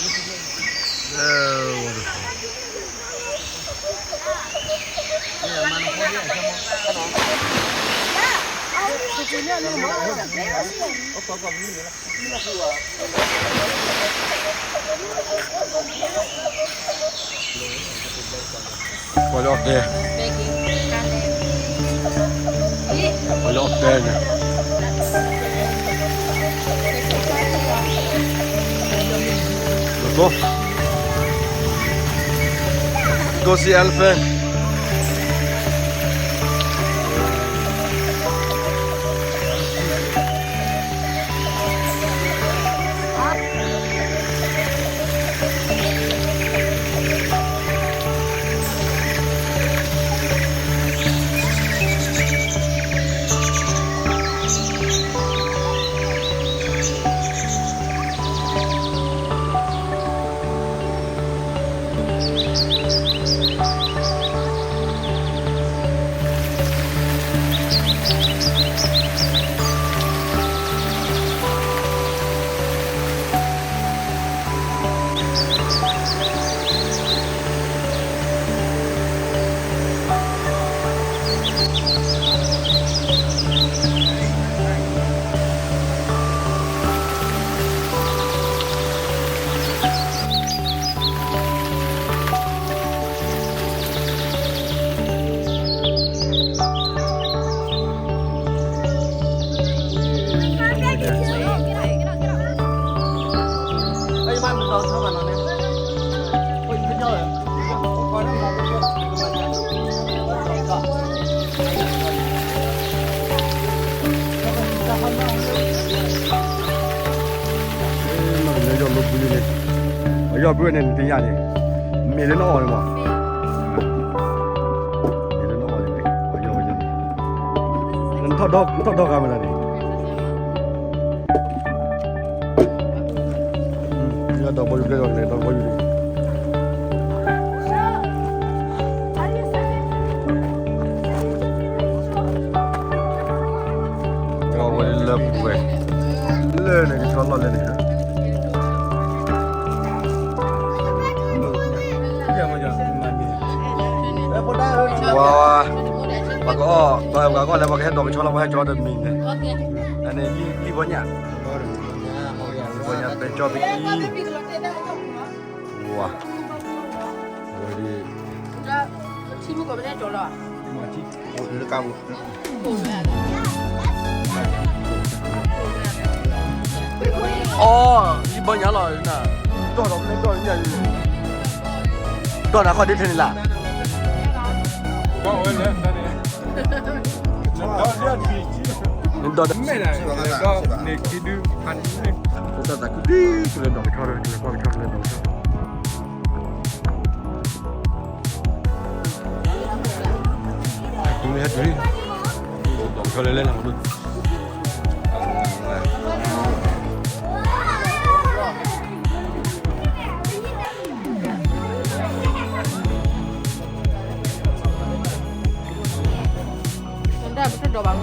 ပှၤလၢအီၣ်တဲ, ပှၤလၢအီၣ်တဲန့ၣ်, က, go see elephant. မ့ၢ်လၢယီၢ်လီၤဘှံးန့ၣ်, ပှၤယီၢ်ဘှံးန့ၣ် နသ့ၣ်ညါန့ၣ်, မ့ၢ်လၢနအီၣ်န့ၣ်မး, မ့ၢ်လၢနအီၣ်န့ၣ်, ပှၤယီၢ်ဝဲန့ၣ်, နထီၣ်ဒီဂၤမနုၤန့ၣ်, ဒီဘီယူၤကျဲဒီးလဲၤဒီဘီယူၤန့ၣ် ကဝဲလၢပှဲၤ, လၢန့ၣ်ကဆီလီၢ်လၢန့ၣ်, ပှၤ, ပှၤကအီၣ်, ပှၤကအီၣ်လၢပှၤကဟဲဒိးကဆီလီၢ် ပှၤဟဲကၠီတမံၤန့ၣ်, အန့ၣ် လံၣ်ဘီညၣ်, လံၣ်ဘီညၣ် ပဲကၠီပအံၤ, ဝၤ, ဝဲဒၣ် အီ, လံၣ်ဘီညၣ်လီၤ, ဒီး, ဒီးညၣ်, ဒီးနၤခီၣ်ဒ့ထဲန့ၣ်လၢ်, နဒီး, တၢ်သးခုဒုး ကလဲၤဒီးကဆီ, ကလဲၤကွၢ်ကဆီ ကလဲၤဒီးကဆီ ဟဲတုၤလံ ဟဲတုၤလံ, ဒီးကဆီလဲၤလဲၤလီၤဒၣ်, ဘၣ်လဲၣ်, ဘၣ်လဲၣ်, မ့ၢ်ဧါ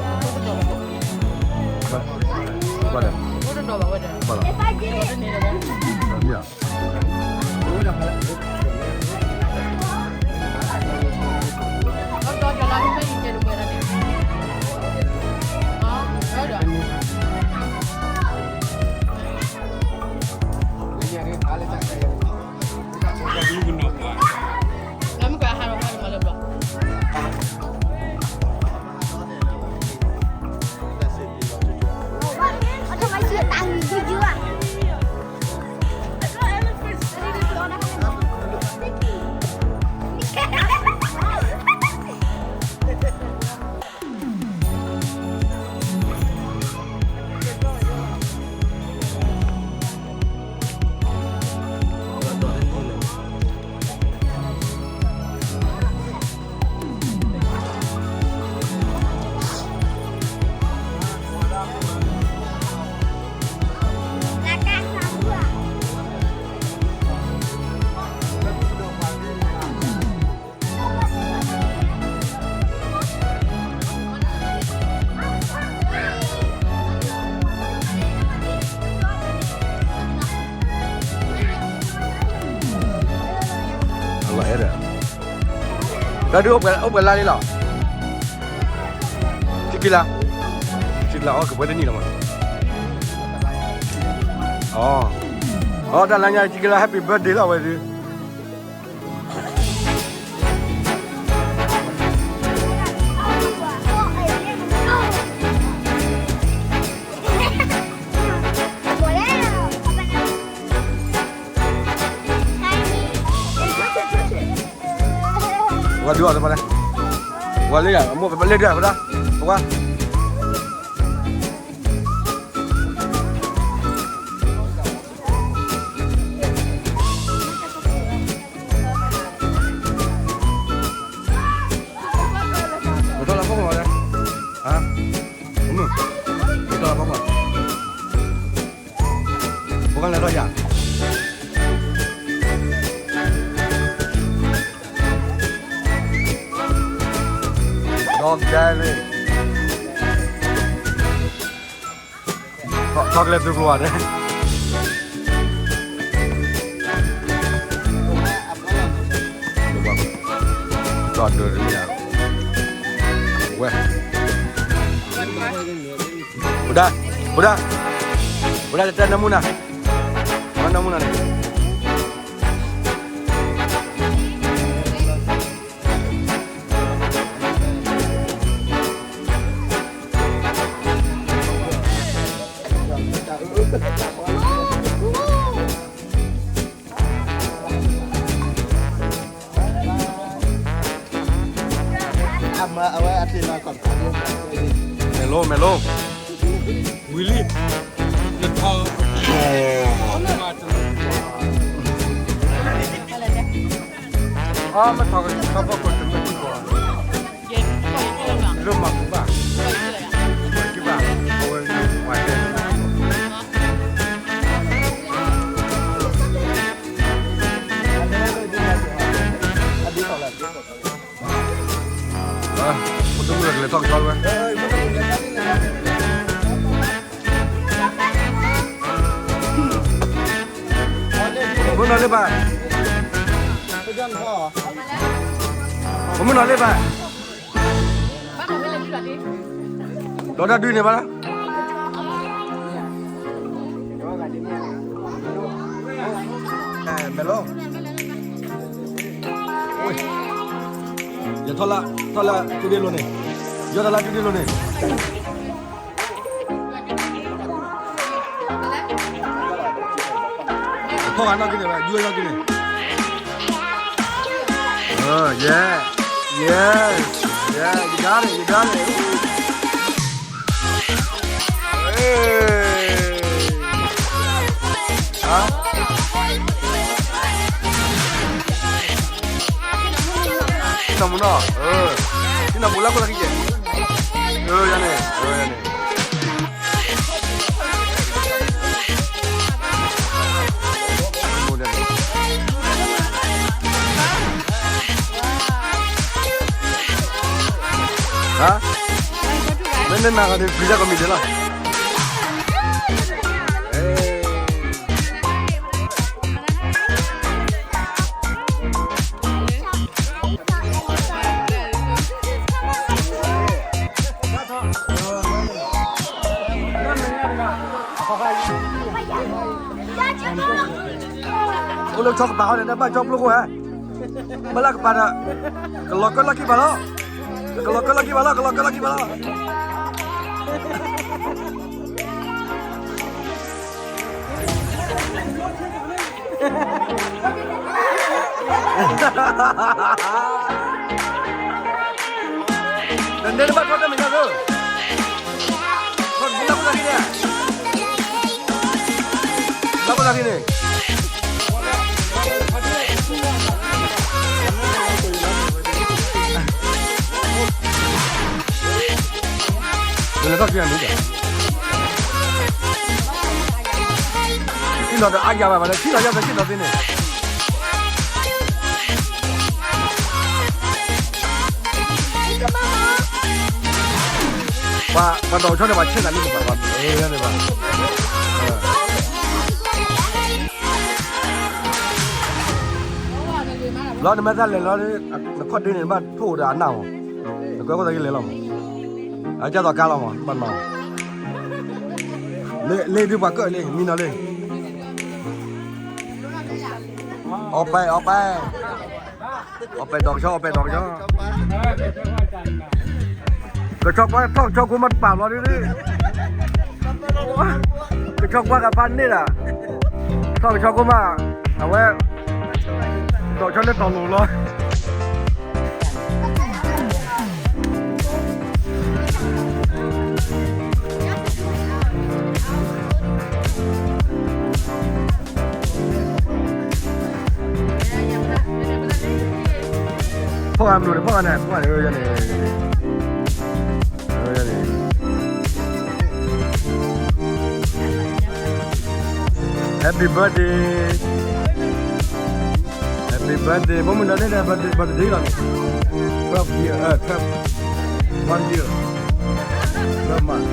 ဒုးအိၣ်ပှဲၤလါလံလီၤ. ဆံခံလါ, ဆံခံလါ အီၣ်ကပှဲၤတနံၣ်လီၤမး. အီ တၢ်လါညါဆံခံလါ happy birthday လီၤဝဲဒုး. ဝဲဒုးအီၤတမလဲ, ဝဲလၢယၤ မိၢ်ပလဲၤဒုးအီၤဖဒၣ်, ပကွၢ်. ပထီၣ်လၢဖီခိၣ်မလဲ, ဟါ, ပထီၣ်လၢဖီခိၣ်, ပကလဲၤထီၣ်ယၤ. ဒီးကဲလံ, ထီၣ်ကလဲၤသုးကျိၤဧါန့ၣ်, ဒီးဒၢးတမ့ၢ်ဧါ, ဝဲ, ဝဲဒၣ်, ဝဲဒၣ်, ဝဲဒၣ်တတဲနၢမူနၤ, နၢမူနၤန့ၣ်. မဲာ်လိ, မဲာ်လိ, ဝံၤလံ. လၢမၤကူဘၣ်, ကူဘၣ်, အဝဲဝဲတဲ, ဖိဒိၣ်မုၣ်ကလဲၤထီၣ်ကဆီဝဲ, မုၢ်နီၢ်လၢဘၣ်, မုၢ်နီၢ်လၢဘၣ်, ဒီးတၢ်ဒုးန့ၣ်ဘၣ်လၢ မဲာ်လိ, ယထီၣ်လၢ, ထီၣ်လၢကဒ့လိၤန့ၣ်, ယထီၣ်လၢကဒ့လိၤန့ၣ်, ထီၣ်ဂၤနီၢ်ကဒ့န့ၣ်, ဒုးနီၢ်ကဒ့န့ၣ်, yeah, yes, yeah, you got it, you got it. နီၢ်မူနီၢ်, နီၢ်မူလၢခိၣ်လၢခံကဲ, ယၤန့ၣ်, ယၤန့ၣ်, မ့ၢ်နမၤဂၤန့ၣ် ပျံၤတၢ်ကမံၤဒဲးလီၤ. အိၣ်လၢဆီကပၤဟီန့ၣ် နဘၣ်ကၠီပျိခိၣ်ဧါ, ဘၣ်လၢကပၤဒီး, ကလီၤကၢလီၢ်ခံဘၣ်လီၤ, ကလီၤကၢလီၢ်ခံဘၣ်လီၤ, ကလီၤကၢလီၢ်ခံဘၣ်လီၤ. နန့ၣ်တဘၣ်ထီၣ်တၢ်မဲာ်ညါသၢ, ထီၣ်တဘၣ်လၢခိၣ်သးခံန့ၣ်, လၢခိၣ်သးခံန့ၣ် နလဲၤထီၣ်ခံဂၤန့ၣ်, ထံၣ်လီၤဒီးအါယၤဘၣ်ဘၣ်လၢ ထံၣ်လီၤယၤသးထံၣ်လီၤသ့န့ၣ်, ပှၤ, ပှၤဒီးဆီန့ၣ် ပှၤဆဲးသးန့ၣ်ကပၤ, ပှၤ, ပှၤ, နမ့ၢ်တၢ်လဲၤလီၤ, နခီၣ်ဒ့န့ၣ် နဘၣ်ထိၣ်ဒီးအနၢ်မး, နကွဲးခိၣ်သးကလဲၤလီၤမး, အကၢ်သိးကါလီၤမး, ဘၣ်နီၤ, လ့ဒုပှၤကၢၣ်လံ မံနီၤလံ, အီပဲ အီပဲ, အီပဲဒီးကဆီ အီပဲဒီးကဆီ, ကဆီကွၢ်ထီၣ်ကဆီခိၣ်မးတပာ်ဘျီဒုဒု, ကဆီကွၢ်ကဖးန့ၣ်ဒၣ်, ထီၣ်ကဆီခိၣ်မး, အဝဲ ဒီးကဆီလၢတီၤလိၤလီၤ. ဖီၣ်ဂၤမနုၤန့ၣ် ဖီၣ်ဂၤန့ၣ် ဖီၣ်ဂၤန့ၣ် Happy birthday, Happy birthday, ဘီမုၢ်ဒီးန့ၣ် birthday လီၤန့ၣ်, twelve year, uh, twelve, one year, twelve month.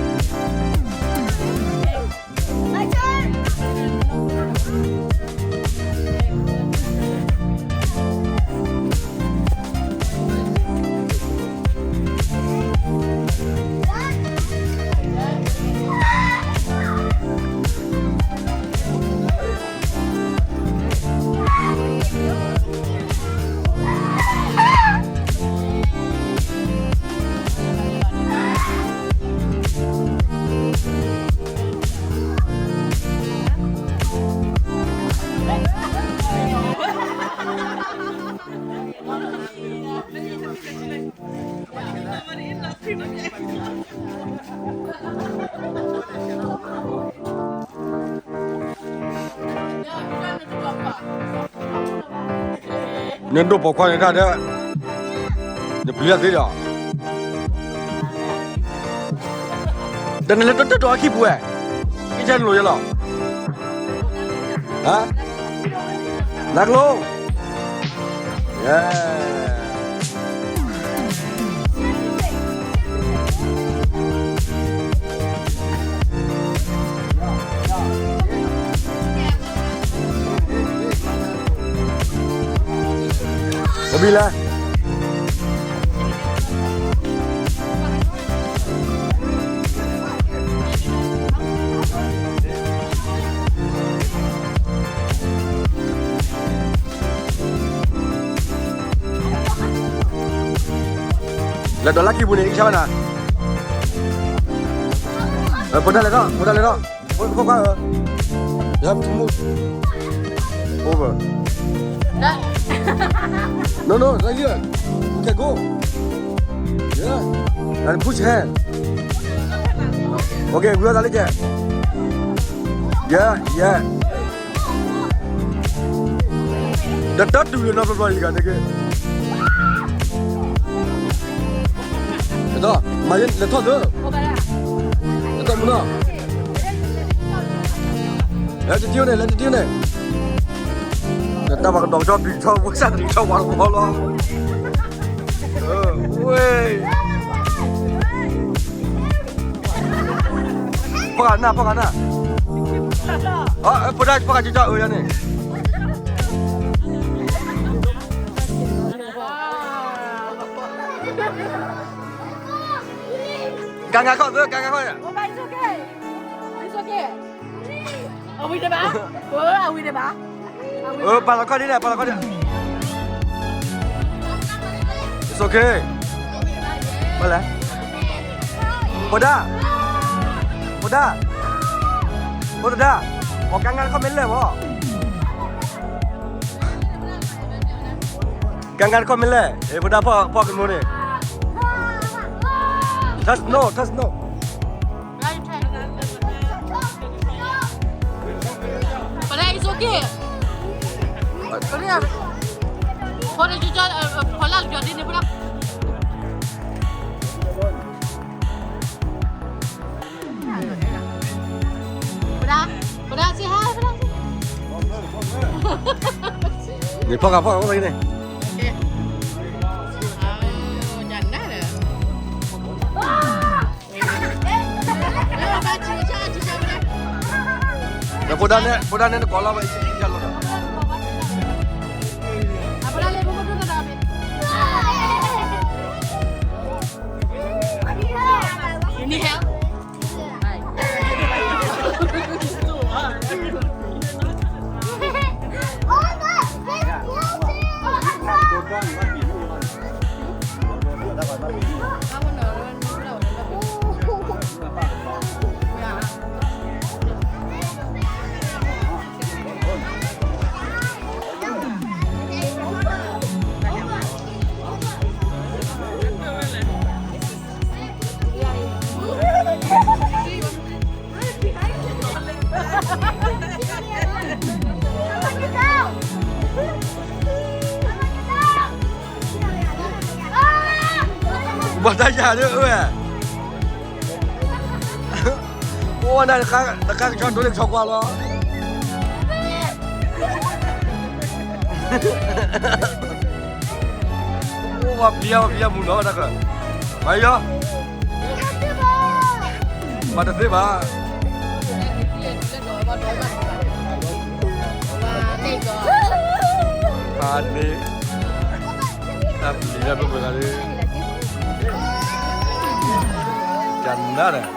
နဒိၣ်ပိာ်ခွါန့ၣ်တၢ်ဒီး နပျံၤတၢ်သ့ဒီး တနလဲၤတတီၤအခံပူၤဝဲ, ကစၢ်နလိာ်ယဲလီၤ, ဟါ, နကျိ, ယဲ, အိၣ်ဘံလၢ လဲၤဒီးလၢခံပူၤန့ၣ် အံၣ်ဆၢဝဲနၤ, ဖိဒၣ်လဲၤထီၣ် ဖိဒၣ်လဲၤထီၣ်, ဖိခွါဧၢ, you have to move over, no no right here, you can go, yeah, and push hand, okay, ဝံၤအီၤသးလၢကဲ, yeah yeah, ဒီးတၢ်တူၢ်နီတဘျီဘျီအံၤဂၤန့ၣ်က့, မၤလဲၤထီၣ်သၢ, လဲၤထီၣ်မုၢ်နီၤ, လဲၤတဒံန့ၣ် လဲၤတဒံန့ၣ်, တၢ်ပှၤကဒီးကဆီဘံၣ်ကဆီ ဝဲစၢ်တဒံကဆီပှၤတဘီလီၤ, ဝဲ ဖီၣ်ဂၤနၢ် ဖီၣ်ဂၤနၢ်, ဖိဒၣ်ဖီၣ်ဂၤကၠီကၠီအၢယၤန့ၣ်, ကါငါခီၣ်သၢ ကါငါခီၣ်, အဝံၤတဘၣ်, အဝံၤတဘၣ်, ပာ်လီၤခီၣ်ဒ်လဲၣ် ပာ်လီၤခီၣ်ဒ်, it's okay, ဘၣ်လဲၣ်, ဖိဒၣ်, ဖိဒၣ်, ဖိတဒၣ်, ပှၤကါငါတခီၣ်မ့ၢ်လဲၣ်ဘၣ် ကါငါတခီၣ်မ့ၢ်လဲၣ်, ဖိဒၣ်ဖီၣ်ကနိန့ၣ်, touch no, touch no, ဖိဒၣ် it's okay, ဖိဒၣ် ဖီလၢ်ကၠီဒ်န့ၣ် ဖိဒၣ် ဖိဒၣ်, ဖိဒၣ် say hi, ဖိဒၣ်, န့ၣ်ဖီၣ်ဂၤဖီၣ်ဂၤအိၣ်သးန့ၣ်, ဖိဒၣ်န့ၣ် ဖိဒၣ်န့ၣ်တကိးလီၤဝဲ, ဖိဒၣ် ဖိဒၣ် ဘၣ်တၢ်ယၤဒ်အဝဲ အိၣ်ဝဲဒၣ်တခါ တခါကဆီဒိလၢကဆီကွၢ်လီၤ. အိၣ်ဝဲပျံၤဝဲပျံၤမုၢ်နီၤတၢ်ဃၢၤ, မၤယီၤ, မၤတသ့ဘၣ်. ဖးန့ၣ်, တၢ်ပျံၤတၢ်ဒိၣ်ပှဲၤဂၤလၢ ကနၣ်ဒီး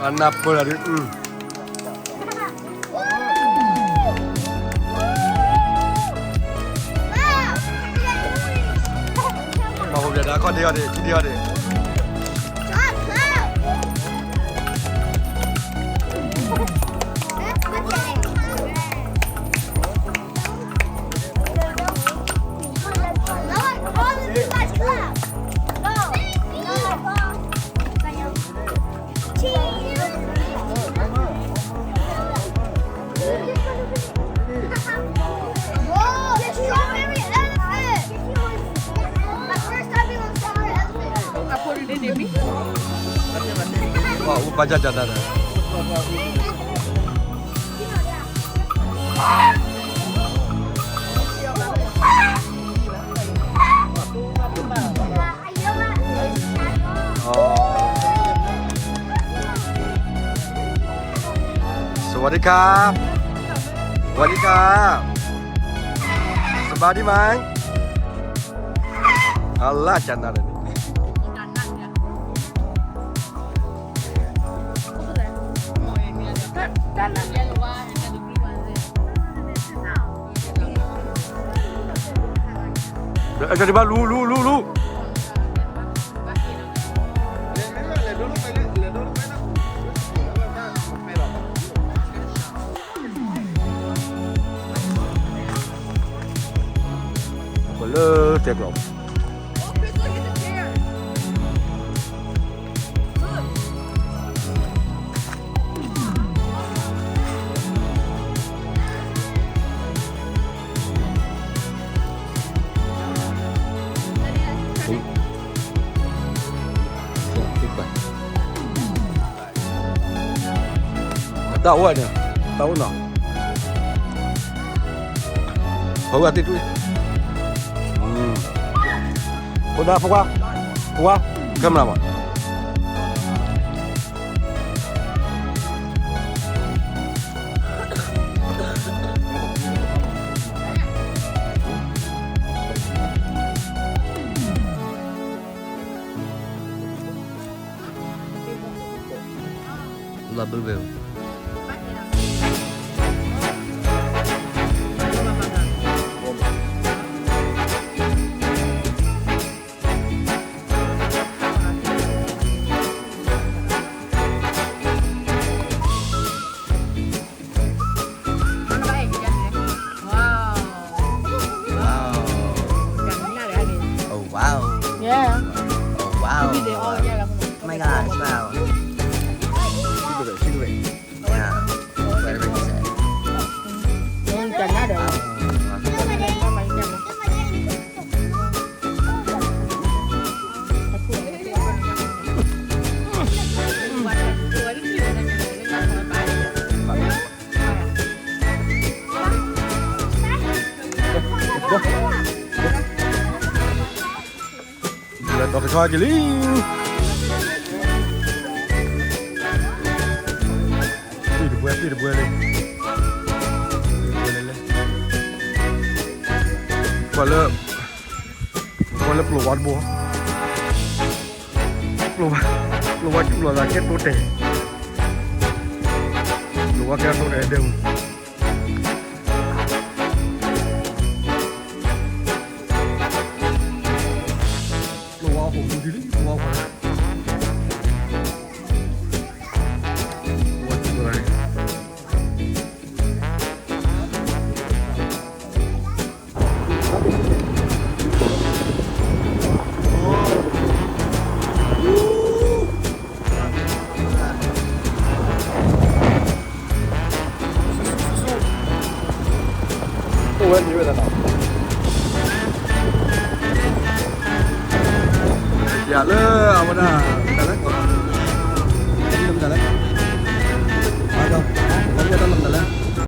အနၢ်ပၢၢ်လီၤဒုး, ပှၤဟိၣ်ဘၣ်ဒါခီၣ်ဒ့အီၤဒံး ထံဒ့အီၤဒံး. Whoa, the strawberry elephant! My first time being on strawberry elephant. ပှၤအိၣ်ပာ်ကၢ်ကၢ်တၢ်ဒီး สวัสดีครับ สวัสดีครับ สบายดีไหม အလၢ်ကနၣ်န့ၣ် အဲကဘၣ်လူလူလူလူ လၢတဲကျီၤ တၢ်အိၣ်န့ၣ် တၢ်အိၣ်နီၤ ဖဝါသ့ၣ်တူၢ် ဖဝါ ဖဝါ ဖဝါ camera မး လၢဘၢဘဲ Wow. Oh, wow. Yeah. Oh, wow. Oh my gosh, wow. She do it, she do it. Yeah. Whatever you say. Wow. Lật đọc cái thoi kì lý. သ့ၣ်တပှဲၤလံ, လဲၤလဲၤလဲၤ, ကွၢ်လၢ, ကွၢ်လၢပျိာ်ဝါတဘိ, ပျိာ်ဝါ, ပျိာ်ဝါစူၣ်လီၤသးကဲတိတဲာ်, ပျိာ်ဝါကဲတိတဲာ်ဒဲး, ပျိာ်ဝါဟိၣ်မူဒ်လံ, ပျိာ်ဝါဟိၣ်, ပျိာ်ဝါစူၣ်လီၤသးန့ၣ် အိၣ်ဝဲန့ၣ်ဝဲဒၣ်နီၤ, ယၤလၢအဝဲဒၣ်